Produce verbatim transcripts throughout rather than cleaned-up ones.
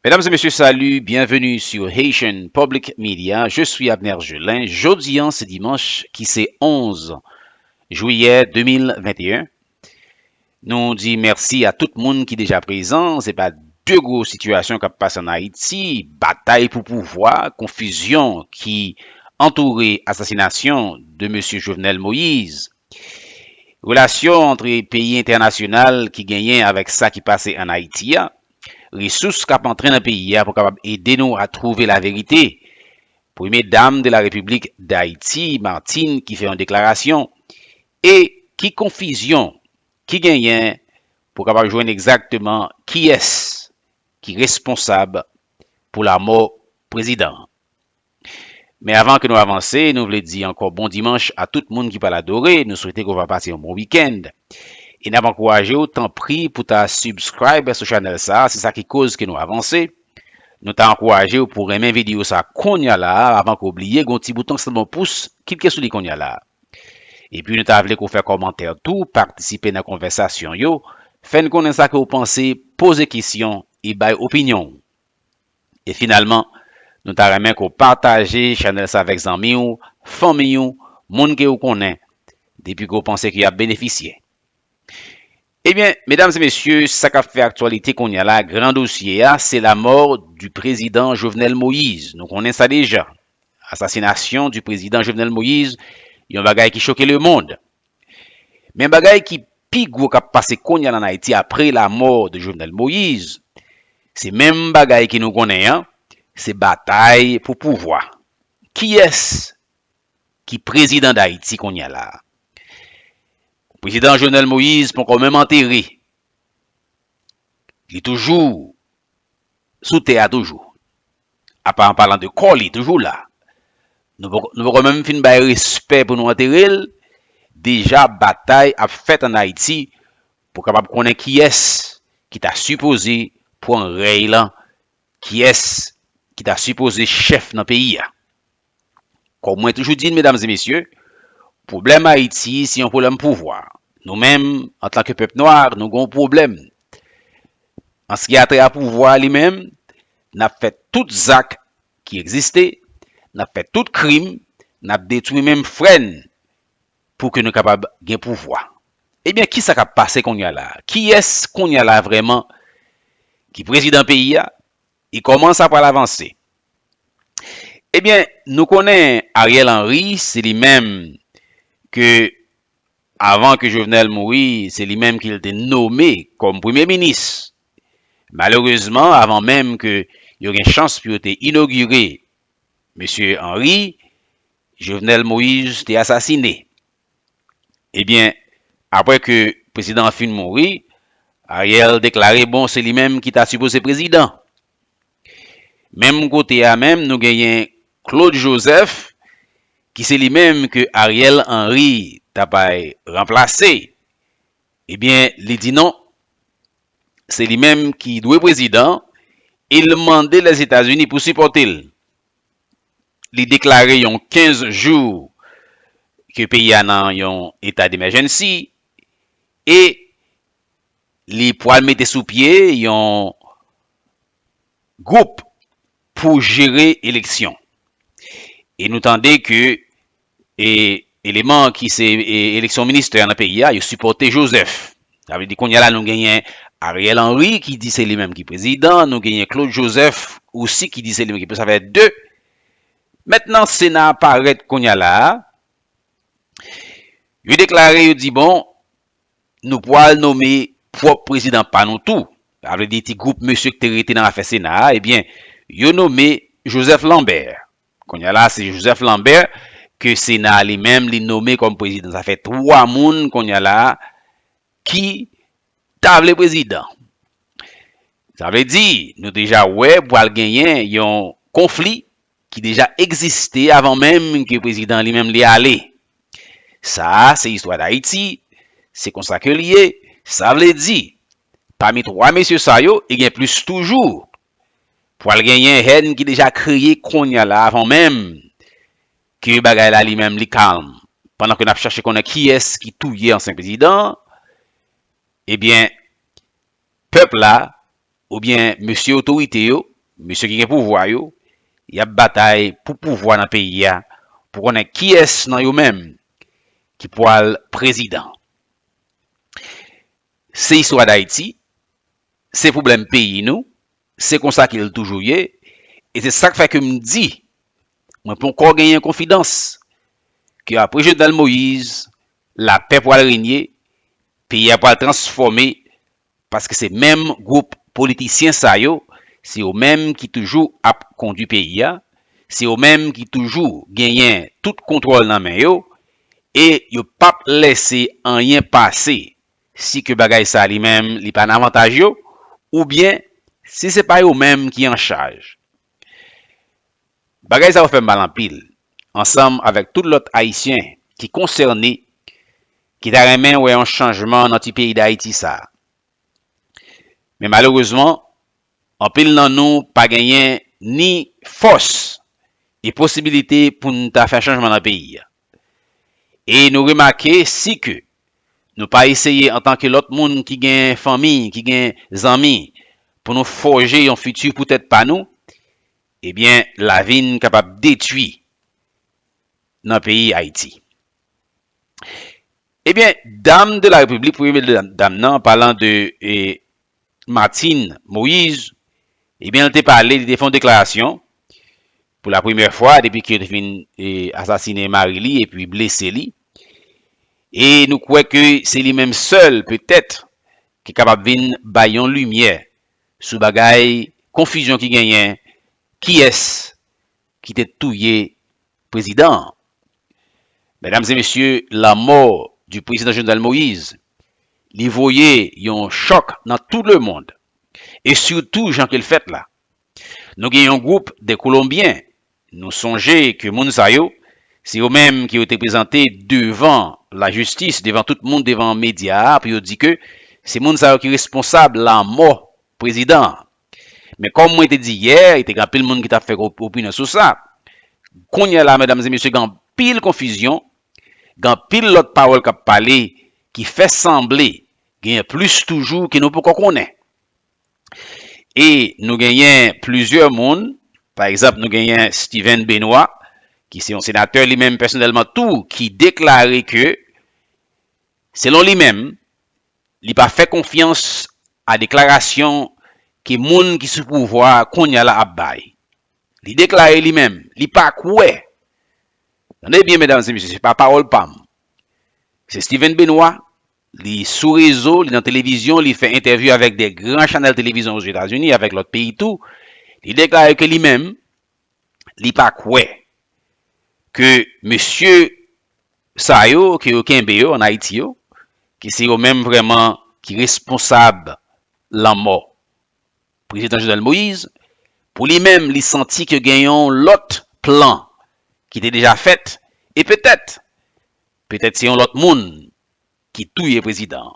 Mesdames et messieurs, salut, bienvenue sur Haitian Public Media. Je suis Abner Gelin. Jodi an, se dimanch ki se onz jiyè de mil venteyen. Nou di mèsi a tout moun ki deja prezan. Se pa de gwo sitiyasyon k ap pase ann Ayiti, batay pou pouvwa, konfizyon ki antoure asasinasyon de mesye Jovenel Moïse, relasyon antre peyi entènasyonal ki genyen avèk sa ki pase ann Ayiti a, resous k ap antre nan peyi a pou kapab ede nou a twouve laverite. Premye dam de la Repiblik Dayiti, Martine, ki fè yon deklarasyon, e ki konfizyon ki genyen pou kapab jwenn egzakteman kiyès ki responsab pou lanmò prezidan an. Men avan ke nou avanse, nou vle di ankò bon dimanch a tout moun ki pral adore. Nou swete ke w va pase yon bon wikenn. E n ap ankouraje w, tanpri, pou ta subscribe sou chanèl sa a. Se sa ki koz ke nou avanse. Nou ta ankouraje w pou renmen videyo sa a kounye a la a, avan ke w bliye, gen yon ti bouton ki sanble yon pous, klike sou li kounye a la a. Epi nou ta vle ke w fè kòmantè tou, patisipe nan konvèsasyon yo, fè n konnen sa ke w panse, poze kesyon e bay opinyon w. E finalman, nou ta renmen ke w pataje chanèl sa avèk zanmi w, fanmi w, moun ke w konnen, depi ke w panse ke y ap benefisye. Ebyen, medam e mesye, sa k ap fè aktyalite kounye a la, gran dosye a, se lanmò di prezidan Jovenel Moïse. Nou konnen sa deja. Assassination du président Jovenel Moïse, yon bagay ki choke lemonn. Men bagay ki pi gwo k ap pase kounye a la ann Ayiti apre lanmò de Jovenel Moïse, se menm bagay ke nou konnen an, se batay pou pouvwa. Kiyès ki prezidan Dayiti kounye a la a? Prezidan Jovenel Moïse poko menm antere. Li toujou sou tè a toujou. Apa an palan de kò li toujou la. Nou poko, nou poko menm fin bay respè pou nou antere l. Deja batay ap fèt ann Ayiti pou kapab konnen kiyès ki ta sipoze pran rèy lan, kiyès ki ta sipoze chèf nan peyi a. Kòm mwen toujou di n, medam e mesye, pwoblèm Ayiti, se yon pwoblèm pouvwa. Nou menm, antanke pèp nwa, nou gen yon pwoblèm. An sa ki a trè a pouvwa li menm, n ap fè tout zak ki egziste, n ap fè tout krim, n ap detwi menm frè n pou ke nou kapab gen pouvwa. Ebyen, kisa k ap pase kounye a la a? Kiyès kounye a la a vrèman ki prezidan peyi a? E kòman sa pral avanse? Ebyen, nou konnen Ariel Henry, se li menm ke, avan ke Jovenel mouri, se li menm ki l te nome kòm premye minis. Malerezman, avan menm ke yo gen chans pou yo te inogire mesye Henry, Jovenel Moïse te asasine. Ebyen, apre ke prezidan an fin mouri, Ariel deklare, bon, se li menm ki ta sipoze prezidan. Menm kote a menm, nou genyen Claude Joseph, ki se li menm ke Ariel Henry ta pral ranplase. Ebyen, li di non, se li menm ki dwe prezidan, e l mande Lèzetazini pou sipòte l. Li deklare yon kenz jou ke peyi a nan yon eta demèjennsi e li pral mete sou pye yon gwoup pou jere eleksyon. E nou tande ke e, eleman ki se e, eleksyon ministè nan peyi a, yo sipòte Joseph. Sa vle di kounye a la nou genyen Ariel Henry ki di se li menm ki prezidan, nou genyen Claude Joseph osi ki di se li menm ki prezidan, sa fè de. Mentnan, Sena a parèt kounye a la a, yo deklare, yo di, bon, nou pral nome pwòp prezidan pa nou tou. Sa vle di ti gwoup mesye ki te rete nan afè Sena a, ebyen, yo nome Joseph Lambert. Kounye a la, se Joseph Lambert ke Sena a li menm li nome kòm prezidan. Sa fè twa moun kounye a la ki ta vle prezidan. Sa vle di, nou deja wè pral genyen yon konfli ki deja egziste avan menm ke prezidan li menm li ale. Sa a, se istwa Dayiti, se konsa ke l ye. Sa vle di, pami twa mesye sa yo, e gen plis toujou. Pral genyen hèn ki deja kreye kounye a la avan menm ke bagay la li menm li kalm. Pandan ke n ap chache konnen kiyès ki touye ansyen prezidan an, ebyen, pèp la, oubyen mesye otorite yo, mesye ki gen pouvwa yo, y ap batay pou pouvwa nan peyi a, pou konnen kiyès nan yo menm ki pwal prezidan. Se istwa Dayiti, se pwoblèm peyi nou, se konsa ke l toujou ye, e se sa k fè ke m di, mwen poko genyen konfidans ke apre Jovenel Moïse, lapè pwal renye, peyi a pwal transfòme, paske se menm gwoup politisyen sa yo, se yo menm ki toujou ap kondui peyi a, se yo menm ki toujou genyen tout kontwòl nan men yo, e yo p ap lèse anyen pase si ke bagay sa li menm li pa nan avantaj yo, oubyen si se pa yo menm ki an chaj. Bagay sa yo fè m mal anpil, ansanm avèk tout lòt Ayisyen ki konsène, ki ta renmen wè yon chanjman nan ti peyi Dayiti sa. Men malerezman, anpil nan nou pa genyen ni fòs e posibilite pou n ta fè chanjman nan peyi a. E nou remake si ke nou pa eseye antanke lòt moun ki gen fanmi, ki gen zanmi, pou nou fòje yon fiti pou tèt pa nou, ebyen, lavi n kapab detwi nan peyi Ayiti. Ebyen, dam de la Repiblik, premye dam nan, an palan de e, Martine Moïse, ebyen, l te pale, li te fè yon deklarasyon pou la premyè fwa depi ke yo te fin e, asasinen mari li epi blese li. E nou kwè ke se li menm sèl, petèt, ki kapab vin bay yon limyè sou bagay konfizyon ki genyen, kiyès ki te touye prezidan an. Medam e mesye, lanmò di prezidan Jovenel Moïse, li voye yon chòk nan tout lemonn, e sitou jan ke l fèt la. Nou gen yon gwoup de Kolonbyen, nou sonje ke moun sa yo, se yo menm ke yo te prezante devan lajistis, devan tout moun, devan medya a, pou yo di ke se moun sa yo ki responsab lanmò prezidan an. Men kòm mwen te di yè, e te gen anpil moun ki t ap fè op- opinyon sou sa. Kounye a la, medam e mesye, gen anpil konfizyon, gen anpil lòt pawòl k ap pale ki fè sanble genyen plis toujou ke nou poko konnen. E nou genyen plizyè moun, pa egzanp, nou genyen Steven Benoît, ki se yon senatè li menm pèsonèlman tou, ki deklare ke, selon li menm, li pa fè konfyans a deklarasyon ke moun ki sou pouvwa a kounye a la ap bay. Li deklare li menm, li pa kwè. Tande byen, medam e mesye, se pa pawòl pa m. Se Steven Benoît, li sou rezo, li nan televizyon, li fè entèvyou avèk de gran chanèl televizyon Ozetazini, avèk lòt peyi tou. Li deklare ke li menm, li pa kwè ke mesye sa yo, ke yo kenbe yo ann Ayiti yo, ke se yo menm vrèman ki responsab lanmò prezidan Jovenel Moïse. Pou li menm, li santi ke gen yon lòt plan ki te deja fèt, e petèt, petèt se yon lòt moun ki touye prezidan an.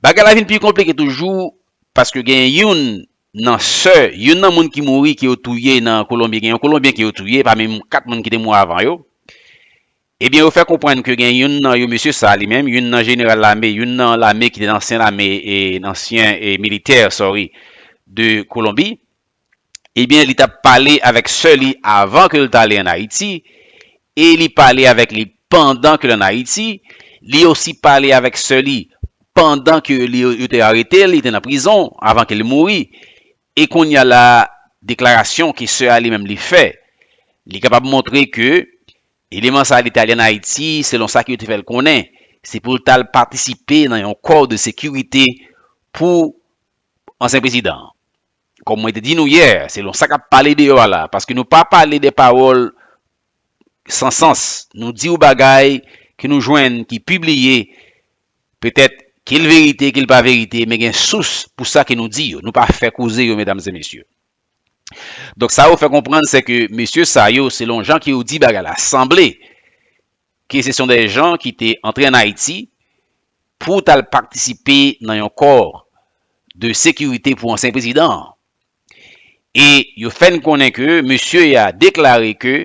Bagay la vin pi konplike toujou, paske gen youn nan sè, youn nan moun ki mouri, ke yo touye nan Kolonbi, gen yon Kolonbyen ke yo touye, pami kat moun ki te mouri avan yo. Ebyen, yo fè konprann ke gen youn nan yo, mesye sa li menm, youn nan jeneral lame, youn nan lame ki te nan ansyen lame, e, ansyen, e, militè, sorry, de Kolonbi, ebyen, li t ap pale avèk sè li avan ke l t ale ann Ayiti, e li pale avèk li pandan ke l ann Ayiti, li osi pale avèk sè li pandan ke li, yo te arete l, li te nan prizon, avan ke l mouri. E kounye a la, deklarasyon ke sè a li menm li fè, li kapab montre ke eleman sa a li te ale ann Ayiti, selon sa ke yo te fè l konnen, se pou l t al patisipe nan yon kò de sekirite pou ansyen prezidan an. Kòm mwen te di nou yè, selon sa k ap pale deyò a la, paske nou pa pale de pawòl san sans, nou di w bagay ke nou jwenn ki pibliye, petèt ke l verite, ke l pa verite, men gen sous pou sa ke nou di yo. Nou pa fè koze yo, medam e mesye. Donk, sa yo fè konprann, se ke mesye sa yo, selon jan ke yo di bagay la, sanble ke se son de jan ki te antre ann Ayiti pou t al patisipe nan yon kò de sekirite pou ansyen prezidan an. E yo fè n konnen ke mesye a deklare ke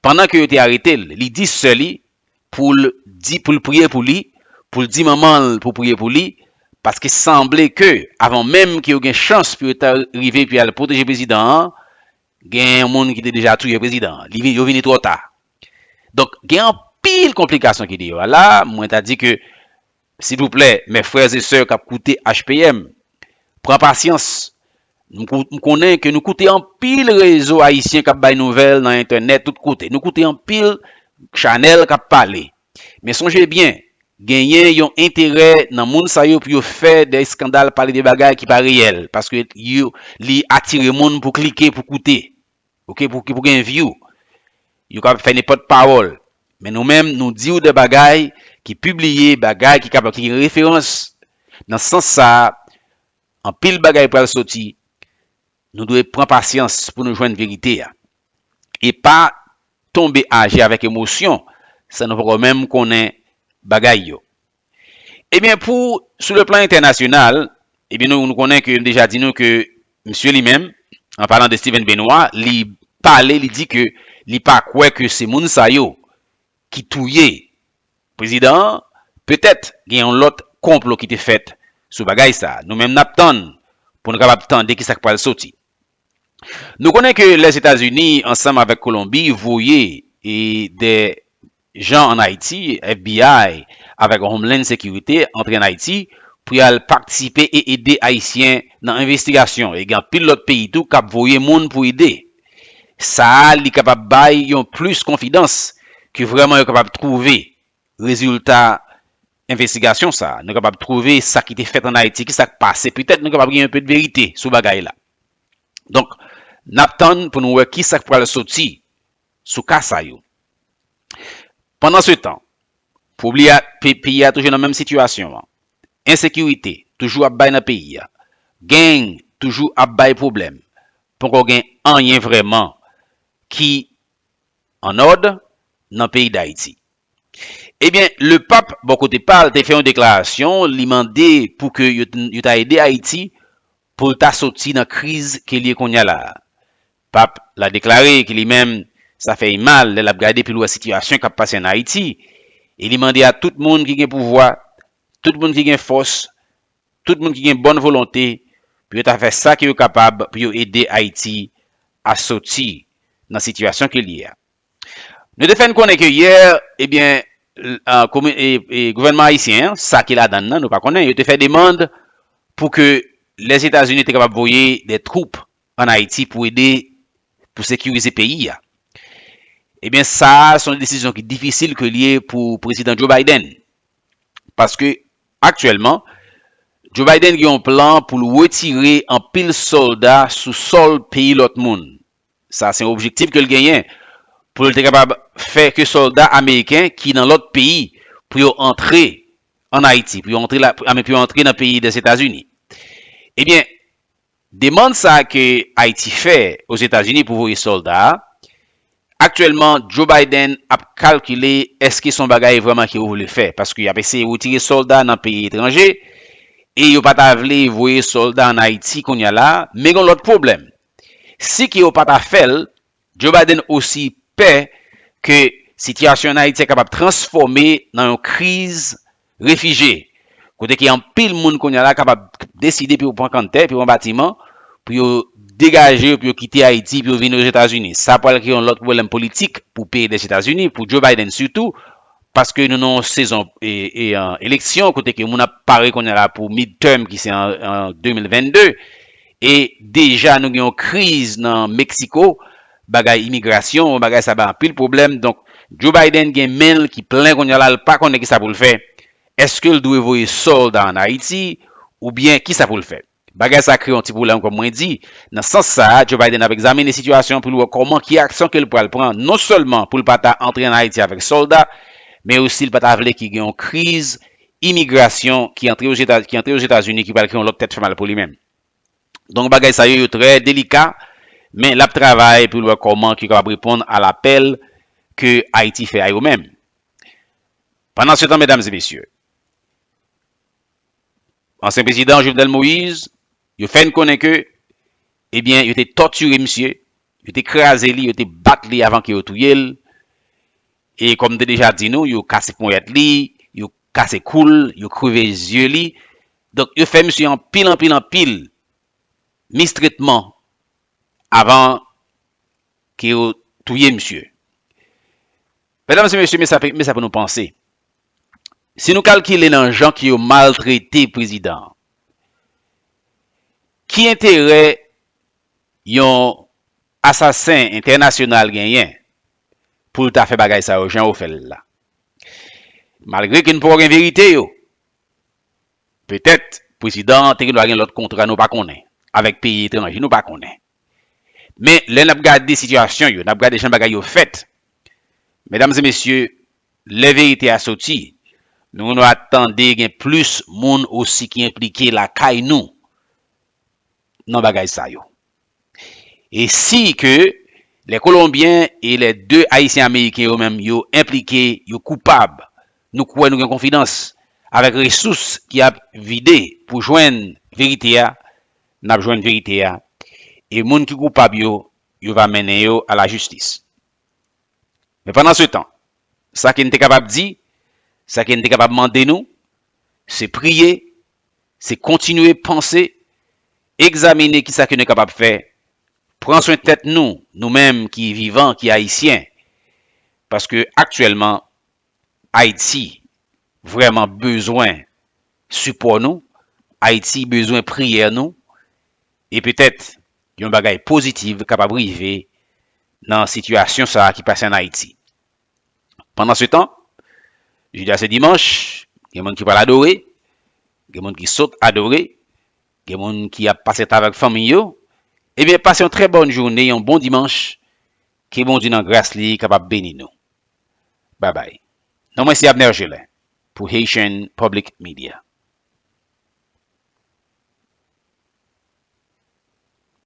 pandan ke yo te arete l, li di sè li pou l di, pou l priye pou li, pou l di manman l pou priye pou li, Paske sanble ke, avan menm ke yo gen chans pou yo ta rive pou y al pwoteje prezidan an, gen yon moun ki te deja touye prezidan an. Li vin, yo vini twò ta. Donk, gen anpil konplikasyon ki deyò a la. Mwen ta di ke, silvouplè, mes frères et sœurs k ap koute H P M, pran pasyans. M kou- m konnen ke nou koute anpil rezo ayisyen k ap bay nouvèl nan entènèt, tout kote. Nou koute anpil chanèl k ap pale. Men sonje byen, genyen yon enterè nan moun sa yo pou yo fè de eskandal, pale de bagay ki pa reyèl, paske yo, li atire moun pou klike, pou koute, oke, pou, pou gen view. Yo kapab fè nenpòt pawòl. Men nou menm, nou di w de bagay ki pibliye, bagay ki kapab, ki gen referans. Nan sans sa a, anpil bagay pral soti. Nou dwe pran pasyans pou nou jwenn verite a. E pa tonbe aji avèk emosyon, san nou poko menm konnen bagay yo. Ebyen, pou, sou le plan entènasyonal, ebyen, nou, nou konnen ke m deja di nou ke misye li menm, an palan de Steven Benoît, li pale, li di ke li pa kwè ke se moun sa yo ki touye prezidan an, petèt gen yon lòt konplo ki te fèt sou bagay sa. Nou menm n ap tann pou nou kapab tande ki sa k pral soti. Nou konnen ke Lèzetazini, ansanm avèk Kolonbi, voye e de jan ann Ayiti, F B I avèk Homeland Security antre ann Ayiti pou y al patisipe e ede Ayisyen nan envestigasyon. E gen anpil lòt peyi tou k ap voye moun pou ede. Sa a, li kapab bay yon plis konfidans ke vrèman yo kapab twouve rezilta envestigasyon sa a. Nou kapab twouve sa ki te fèt ann Ayiti, ki sa k pase. Petèt nou kapab gen yon pe de verite sou bagay la. Donk, n ap tann pou nou wè ki sa k pral soti sou ka sa yo. Pandansetan, pou oubli a, pe- peyi a toujou nan menm sitiyasyon an. Ensekirite toujou ap bay nan peyi a. Gang toujou ap bay pwoblèm. Poko gen anyen vrèman ki an òd nan peyi Dayiti. Ebyen, Lepap, bò kote pa l, te fè yon deklarasyon, li mande pou ke yo, yo ta ede Ayiti pou l ta soti nan kriz ke l ye kounye a la a. Pap la deklare ke li menm, sa fè l mal lè l ap gade epi l wè sitiyasyon k ap pase ann Ayiti, e li mande a tout moun ki gen pouvwa, tout moun ki gen fòs, tout moun ki gen bòn volonte, pou yo ta fè sa ke yo kapab pou yo ede Ayiti a soti nan sitiyasyon ke l ye a. Nou te fè n konnen ke yè, ebyen, l- a, komi- e- e gouvènman ayisyen an, sa ki ladan l nan, nou pa konnen, yo te fè demann pou ke Lèzetazini te kapab voye de twoup ann Ayiti pou ede, pou sekirize peyi a. Ebyen, sa a se yon desizyon ki difisil ke l ye pou Prezidan Joe Biden. Paske, aktyèlman, Joe Biden gen yon plan pou l retire anpil sòlda sou sòl peyi lòt moun. Sa se yon objektif ke l genyen, pou l te kapab fè ke sòlda ameriken ki nan lòt peyi pou yo antre ann Ayiti, pou yo antre la, pou, I mean, pou yo antre nan peyi Dèzetazini. Ebyen, demann sa a ke Ayiti fè Ozetazini pou voye sòlda a, aktyèlman, Joe Biden ap kalkile èske se yon bagay vrèman ke yo vle fè, paske y ap eseye retire sòlda nan peyi etranje, e yo pa ta vle voye sòlda ann Ayiti kounye a la, men gen yon lòt pwoblèm. Si ke yo pa ta fè l, Joe Biden osi pè ke sitiyasyon ann Ayiti a kapab transfòme nan yon kriz refijye, kote ke anpil moun kounye a la kapab deside pou yo pran kanntè, pou yo pran batiman, pou yo degaje yo, pou yo kite Ayiti, pou yo vin Ozetazini. Sa pral kreye yon lòt pwoblèm politik pou peyi Dèzetazini, pou Joe Biden sitou, paske nou nan yon sezon e, e, an eleksyon, kote ke moun ap pare kounye a la pou midterm ki se an, an de mil vennde, e deja nou gen yon kriz nan Meksiko, bagay imigrasyon, bagay sa bay anpil pwoblèm. Donk, Joe Biden gen men l ki plen kounye a la, l pa konnen ki sa pou l fè. Èske l dwe voye sòlda ann Ayiti, oubyen ki sa pou l fè? Bagay sa a kreye yon ti pwoblèm, kòm mwen di. Nan sans sa a, Joe Biden ap egzamine sitiyasyon an pou l wè kòman, ki aksyon ke l pral pran, non sèlman pou l pa ta antre ann Ayiti avèk sòlda, men osi l pa ta vle ki gen yon kriz imigrasyon ki antre Ozeta-, ki antre Ozetazini, ki pral kreye yon lòt tèt fè mal pou li menm. Donk, bagay sa yo, yo trè delika, men l ap travay pou l wè kòman ke l kapab reponn a lapèl ke Ayiti fè a yo menm. Pandansetan, medam e mesye, ansyen prezidan Jovenel Moïse, yo fè n konnen ke, ebyen, yo te tòtire misye, yo te kraze li, yo te bat li avan ke yo touye l. E kòm m te deja di nou, yo kase ponyèt li, yo kase kou l, yo kreve zye li. Donk, yo fè misye anpil, anpil, anpil mistretman avan ke yo touye misye. Medam e mesye, men sa, men sa pou nou panse. Si nou kalkile nan jan ke yo maltrete prezidan an, ki enterè yon asasen entènasyonal genyen pou l ta fè bagay sa yo jan yo fè l la? Malgre ke n poko gen verite yo, petèt prezidan an te gen dwa gen lòt kontra nou pa konnen avèk peyi etranje, nou pa konnen. Men lè n ap gade sitiyasyon yo, n ap gade jan bagay yo fèt, medam e mesye, lè verite a soti, nou gen dwa tande gen plis moun osi ki enplike lakay nou nan bagay sa yo. E si ke lè Kolonbyen e lè de Ayisyen Ameriken yo menm yo enplike, yo koupab, nou kwè, nou gen konfidans avèk resous ki ap vide pou jwenn verite a, n ap jwenn verite a. E moun ki koupab yo, yo va mennen yo a lajistis. Men pandan se tan, sa ke n te kapab di, sa ke n te kapab mande nou, se priye, se kontinye panse, egzamine kisa ke nou kapab fè, pran swen tèt nou, nou menm ki vivan, ki ayisyen, paske aktyèlman, Ayiti vrèman bezwen sipò nou, Ayiti bezwen priyè nou, e petèt yon bagay pozitif kapab rive nan sitiyasyon sa a ki pase ann Ayiti. Pandan se tan, jodi a se dimanch, gen moun ki pral adore, gen moun ki sot adore, gen moun ki ap pase tan avèk fanmi yo. Ebyen, pase yon trè bòn jounen, yon bon dimanch, ke Bondye nan gras li kapab beni nou. Babay. Non mwen se Abner Gelin pou Haitian Public Media.